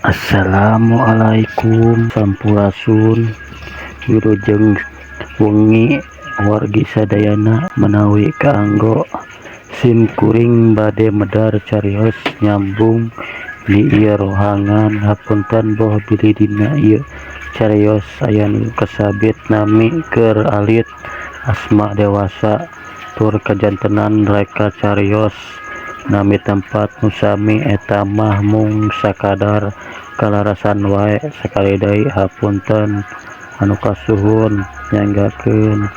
Assalamualaikum sampurasun wilujeng wengi wargi sadayana menawi kaanggo sim kuring bade medar carios nyambung di ieu rohangan hapunten boh bilih dina ieu carios aya nu kasabit nami keur alit asma dewasa tur kajantenan reka carios nami tempat nu sami eta mah mung sakadar kalarasan wae sakali deui hapunten anu kasuhun nyanggakeun.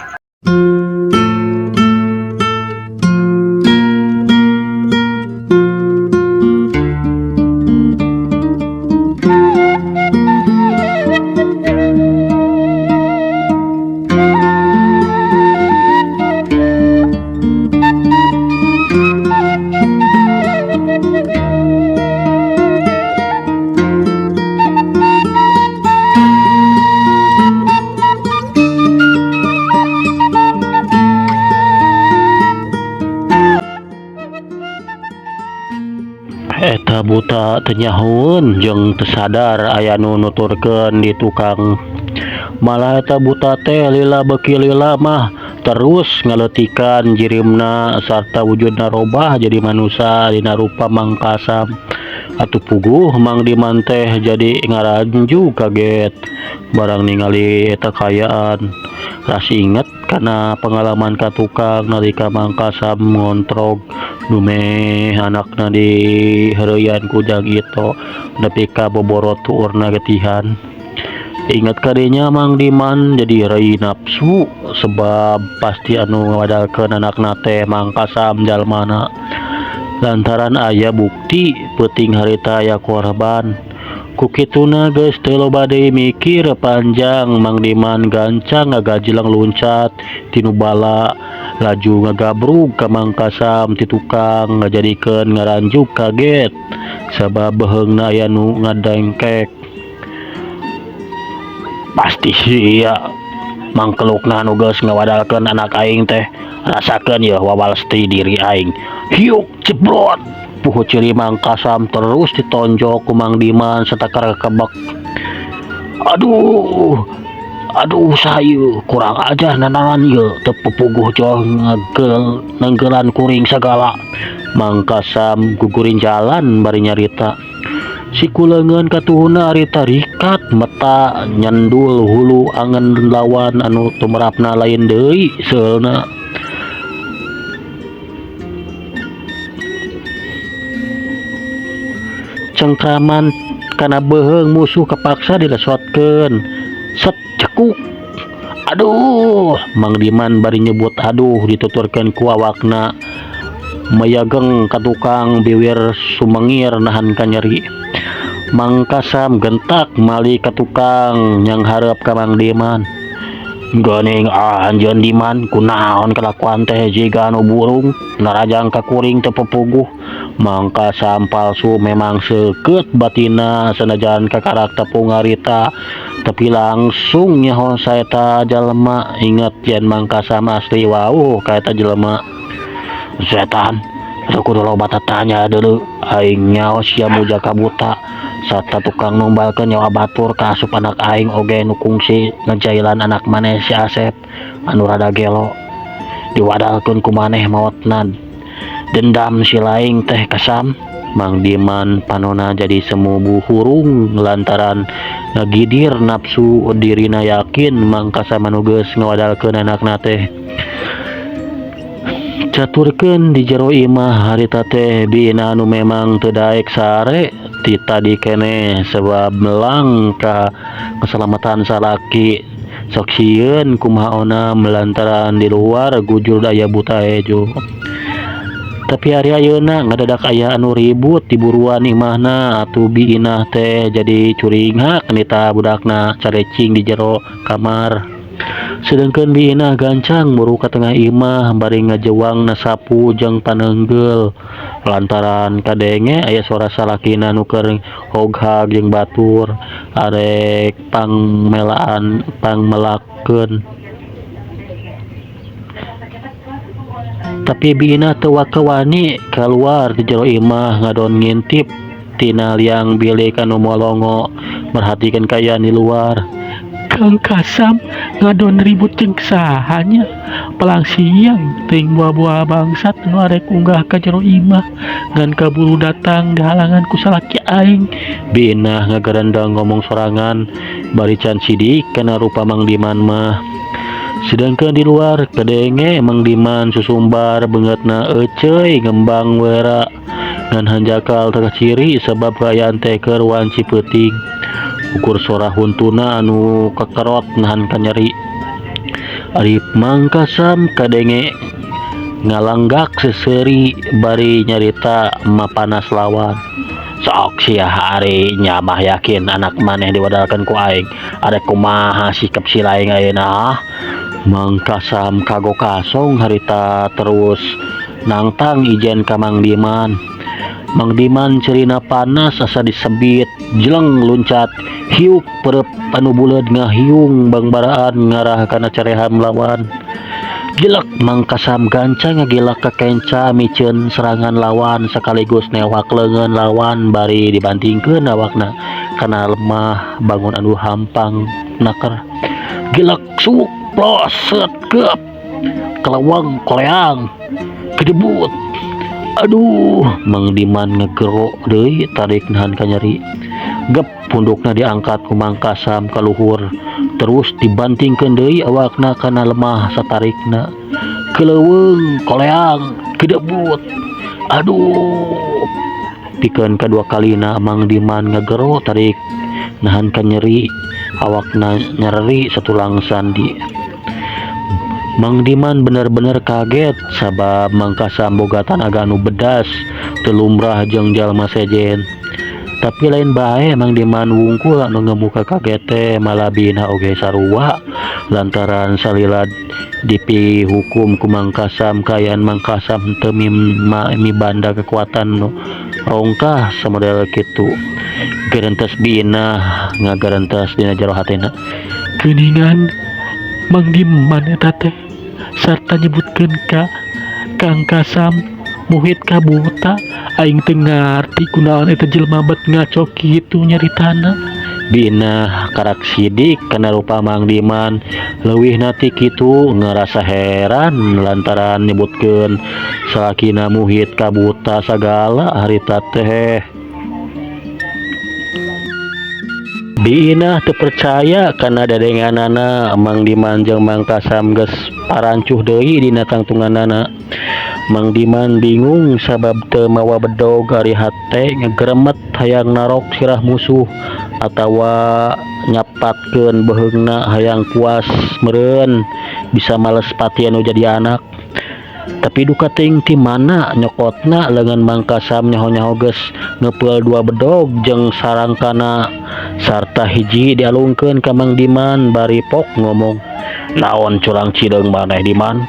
Eta buta teu nyahoeun jeung teu sadar aya nu nuturkeun di tukang. Malah eta buta teh lila beuki lila mah terus ngaleutikan jirimna sarta wujudna robah jadi manusa dina rupa Mang Kasam. Atuh puguh Mang Diman teh jadi ngaranjug kaget barang ningali eta kaayaan. Ras inget kana pengalaman ka tukang nalika Mang Kasam ngontrog dumeh anakna diheureuyan ku Jang Ito nepi ka boboro tuurna getihan. Inget kadinya Mang Diman jadi reuy nafsu sebab pasti anu ngawadalkeun anakna teh Mang Kasam jalmana. Lantaran aya bukti peuting harita aya korban. Ku kituna geus teu loba deui mikir panjang Mang Diman gancang ngagajeleng luncat tinu bala laju ngagabrug ka Mang Kasam ti tukang ngajadikeun ngaranjug kaget sabab beuheungna aya nu ngadengkek. Pasti sia mangkelukna nu geus ngawadalkeun anak aing teh rasakeun yeuh wawalsti diri aing. Hiuk jebrot puhu ciri Mang Kasam terus ditonjok ku Mang Diman satakar kebek. Aduh, aduh sayu kurang ajar nanaon ieu teu pupuguh jeung nenggelan kuring sagala. Mang Kasam gugurin jalan bari nyarita. Siku leungeun katuhuna ari tarikat meta nyendul hulu angen lawan anu tumerapna lain deui seueulna. Cengkraman kana beuheung musuh kapaksa dilesotkeun. Set cekuk. Aduh, Mang Diman bari nyebut aduh dituturkeun ku awakna. Mayageng ka tukang biwir sumengir nahan kanyeri. Mang Kasam gentak mali ka tukang nyang hareup ka Mang Diman. Geuning anjeun Diman kunaon kalakuan teh jiga anu burung narajang ka kuring teu pupuguh. Mang Kasam palsu memang seukeut batina sanajan kakarak tepung harita tapi langsung nyaho saeta jalema inget yen Mang Kasam asli wauh ka eta jelema. Setan atuh kudu loba tatanya deuleu aing nyaho sia muja ka buta sarta tukang numbalkeun nyawa batur ka asup anak aing oge nu kungsi ngejailan anak maneh si Asep anu rada gelo diwadalkeun ku maneh maotna dendam si laing teh Kasam. Mang Diman panona jadi semu buhurung lantaran ngagidir nafsu dirina yakin Mang Kasam anu geus ngawadalkeun anakna teh. Caturkeun di jero imah harita teh bina anu memang teu daek sare ti tadi keneh sebab melang ka keselamatan salaki sok sieun kumaha onam lantaran di luar gujur aya buta hejo. Tapi ari ayeuna ngadadak aya anu ribut di buruan imahna atuh biinah teh jadi curinghak nita budakna carecing di jero kamar. Sedengkeun biinah gancang muru ka tengah imah bari ngajewang na sapu jeung paneunggeul lantaran kadenge aya suara salakina nu keur hoghag jeung batur arek pangmelaan pangmelakeun. Tapi biinah teu waka wani kaluar di jero imah ngadon ngintip tina liang bilik anu molongo merhatikeun kaayaan di luar. Kang Kasam ngadon ribut jeung saha nya palang siang teuing buah-buah bangsat nu arek unggah ka jero imah ngan kaburu datang dihalangan ku salaki aing. Binah ngagarendeng ngomong sorangan bari can sidik kana rupa Mang Diman mah. Sedangkan di luar kadenge Mang Diman susumbar beungeutna euceuy ngembang wera ngan hanjakal teu kaciri sabab kaayaan teh keur wanci peuting. Ukur sora huntuna anu kekerot nahan kanyeri. Ari Mang Kasam kadenge ngalanggak seseuri bari nyarita mapanas lawan. Sok sia ari nya mah yakin anak maneh diwadalkeun ku aing. Arek kumaha sikap si laing ayeuna? Mang Kasam kagok kasong harita terus nangtang ijen ka Mang Diman. Mang Diman cerina panas asa disebit jeleng luncat hiuk perep anu buleud ngahiung bangbaraan ngarah kana careham lawan. Jelek Mang Kasam gancang ngagilak ka kenca miceun serangan lawan sekaligus newak leungeun lawan bari dibantingkeun awakna kana lemah bangun anu hampang naker. Gilak suuk ploset gep keleweng koleang kedebut. Aduh, Mang Diman ngegero deui tarik nahan kanyeri. Gep pundukna diangkat ku Mang Kasam ka luhur terus dibantingkeun deui awakna kana lemah satarikna. Keleuweung koleang kedebut. Aduh, pikeun kadua kalina Mang Diman ngegero tarik nahan kanyeri awakna nyereri satulang sandi. Mang Diman bener-bener kaget sabab Mang Kasam boga tanaga anu bedas teu lumrah jeung jalma sejen. Tapi lain bae Mang Diman wungkul anu ngemuka kaget teh malabina oge sarua lantaran salila dipihukum ku Mang Kasam kaayaan Mang Kasam teu mibanda kekuatan nu rongkah samodel kitu. Gerentes binah ngagerentes dina jero hatena. Geuningan Mang Diman eta teh sarta nyebutkeun ka Kang Kasam muhit ka buta aing teu ngarti kunaon eta jelema bet ngaco kitu nyaritana. Binah karak sidik kana rupa Mang Diman leuwihna ti kitu ngarasa heran lantaran nyebutkeun salakina muhit ka buta sagala harita teh. Binah teu percaya kana dadenganana Mang Diman jeung Mang Kasam geus parancuh deui dina tangtunganana. Mang Diman bingung sabab teu mawa bedog ari hate ngegeremet hayang narok sirah musuh atawa nyapatkeun beheungna hayang puas meureun bisa males pati anu jadi anak. Tapi duka teuing ti mana nyokotna leungeun Mang Kasam nyaho-nyaho geus neupeul dua bedog jeung sarangkana sarta hiji dialungkeun ka Mang Diman bari pok ngomong, naon curang cideung maneh Diman,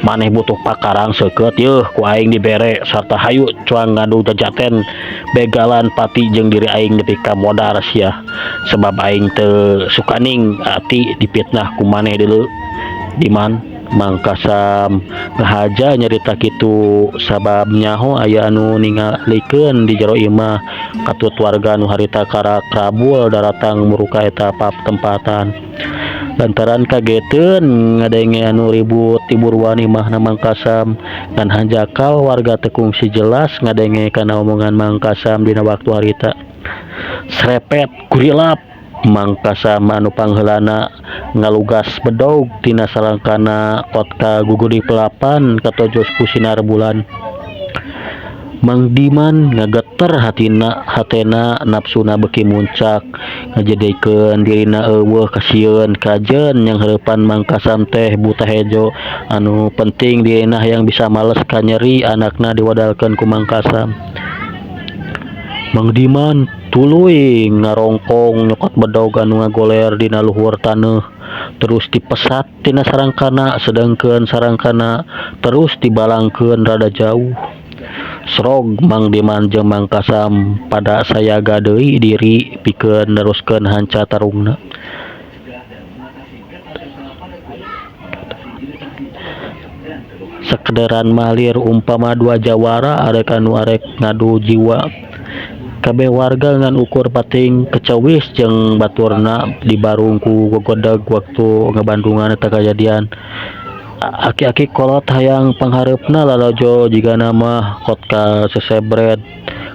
maneh butuh pakarang seukeut yeuh ku aing dibere sarta hayu cuang ngadu jajaten begalan pati jeung diri aing nepi ka modar sia sebab aing teu sukaning ati dipitnah ku maneh deuleu Diman. Mang Kasam ngahaja nyarita kitu sabab nyaho aya anu ningalikeun di jero imah katut warga nu harita karak rabul daratang muruka eta tempatan. Lantaran kageteun ngadenge anu ribut di buruan imahna Mang Kasam ngan hanjakal warga teu kungsi jelas ngadenge kana omongan Mang Kasam dina waktu harita. Srepet gurilap Mang Kasam anu pangheulana ngalugas bedog tina sarangkana kotka gugurih pelapan katojos ku sinar bulan. Mang Diman ngageter hatina hatena nafsuna beuki muncak ngajadikeun dirina eueuh kasieun kajen yang heurepan Mang Kasam teh buta hejo anu penting dirina hayang bisa males ka nyeri anakna diwadalkeun ku Mang Kasam. Mang Diman tuluy ngarongkong nyokot bedog anu ngagoler dina luhur taneuh terus dipesat tina sarangkana sedangkeun sarangkana terus dibalangkeun rada jauh. Srog Mang Diman jeung Mang Kasam pada sayaga deui diri pikeun neruskeun hanca tarungna. Sakederan malir umpama dua jawara arek anu arek ngadu jiwa. Kabeh warga ngan ukur pating kecewis jeung baturna dibarung ku gogodeg waktu ngabandungan eta kajadian. Aki-aki kolot hayang panghareupna lalajo jigana mah kot ka sesebred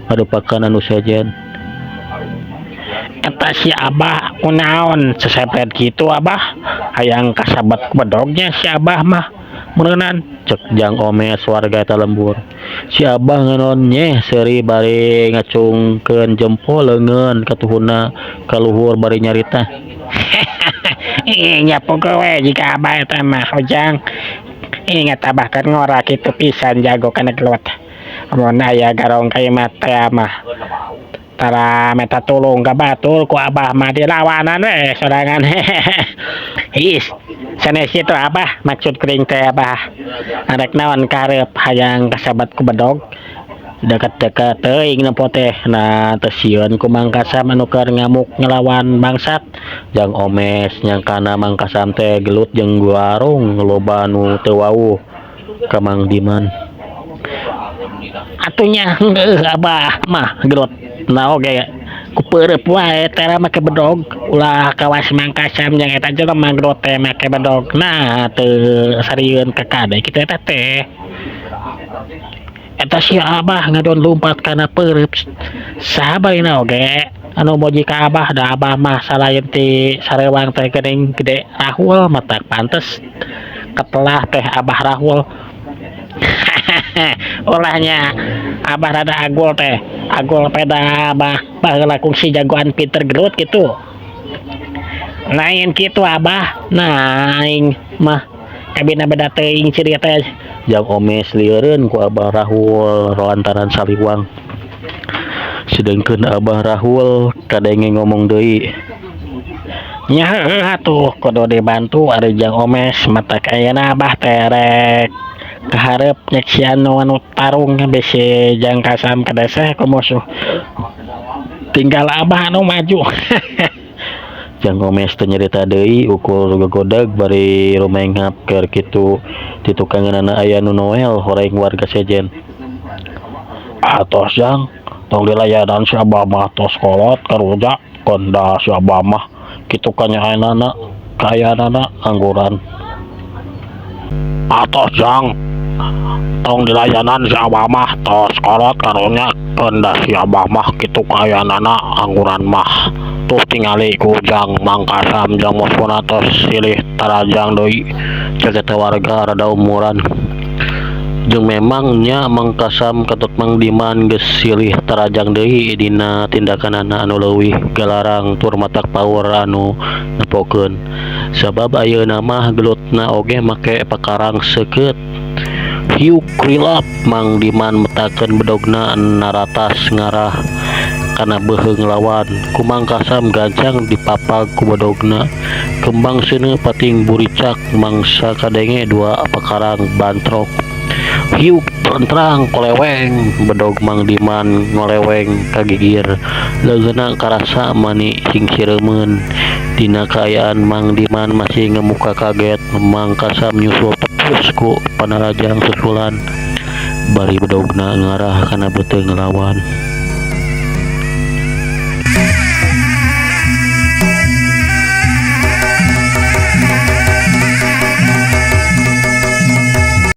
ngadupakan anu sejen. Eta si Abah kunaon sesebred kitu Abah hayang kasabat ku bedognya si Abah mah meureunan cek Jang Omes warga eta lembur. Si Abah ngenon nyeh seuri bari ngacungkeun jempol leungeun katuhuna ka luhur bari nyarita. Nya pogo we jika Abah eta mah Ujang. Ingat Abah kan ngora kitu pisan jago kana gelut. Mun aya garong ka imah teh mah tara meta tulung ka batur ku Abah mah dilawanan we sorangan. Is sanes kitu Abah maksud kuring teh Abah arek naon ka hareup hayang kasabat ku bedog deket-deket teuing nempo teh nah teu sieun ku Mang Kasam anu keur ngamuk ngelawan bangsat. Jang Omes nyangkana Mang Kasam teh gelut jeung warung loba anu teu wawuh ka Mang Diman. Atuh nya heueuh Abah mah gelut na oge ku peureup wae tara make bedog ulah kawas Mang Kasam jeung eta jelema gelut teh make bedog nah teu sarieun ka kade kitu eta teh. Eta si Abah ngadon lumpat kana peureup saha barina oge anu moji ka Abah da Abah mah salain ti sarewang teh geuning gede rahul matak pantes ketelah teh Abah rahul. Ulahnya Abah rada agul teh agul peda Abah baheula kungsi jagoan pinter gelut kitu. Lain kitu Abah nah aing mah kabina beda teuing ciri teh. Jang Omes lieureun ku Abah Rahul lantaran saliwang. Sedengkeun Abah Rahul kadenge ngomong deui. Nya heueuh atuh kudu dibantu ari Jang Omes matak ayeuna Abah teh rek kahareup nyaksian anu tarung bisi Jang Kasam kadeseh ku musuh. Tinggal Abah anu maju. Jang Omes teu nyarita deui ukur gogodeg bari rumenghap keur kitu di tukangeunana aya nu noel horeng warga sejen. Atos Jang, tong dilayanan si Abah mah tos kolot karunya konda si Abah mah kitu kanyaanana kaayaanana angguran. Atos Jang, tong dilayanan si Abah mah tos kolot karunya konda si Abah mah kitu kaayaanana angguran mah. Tuh tingali ku Jang Mang Kasam jang musuhna tos silih tarajang deui cek eta warga rada umuran. Jeung memang nya Mang Kasam katut Mang Diman geus silih tarajang deui dina tindakanana anu leuwih galarang tur matak paur anu nepokeun. Sabab ayeuna mah gelutna oge make pakarang seukeut. Hiuk rilap Mang Diman metakeun bedogna naratas ngarah kana beuheung lawan. Ku Mang Kasam gancang dipapag ku bedogna. Kembang seuneu pating buricak mangsa kadenge dua pakarang bantrok. Hiuk plentrang koleweng bedog Mang Diman ngoleweng ka gigir. Leungeunna karasa mani singsiremeun. Dina kaayaan Mang Diman masih ngemuka kaget, Mang Kasam nyusul tepus ku panarajang susulan bari bedogna ngarah kana beuteung lawan.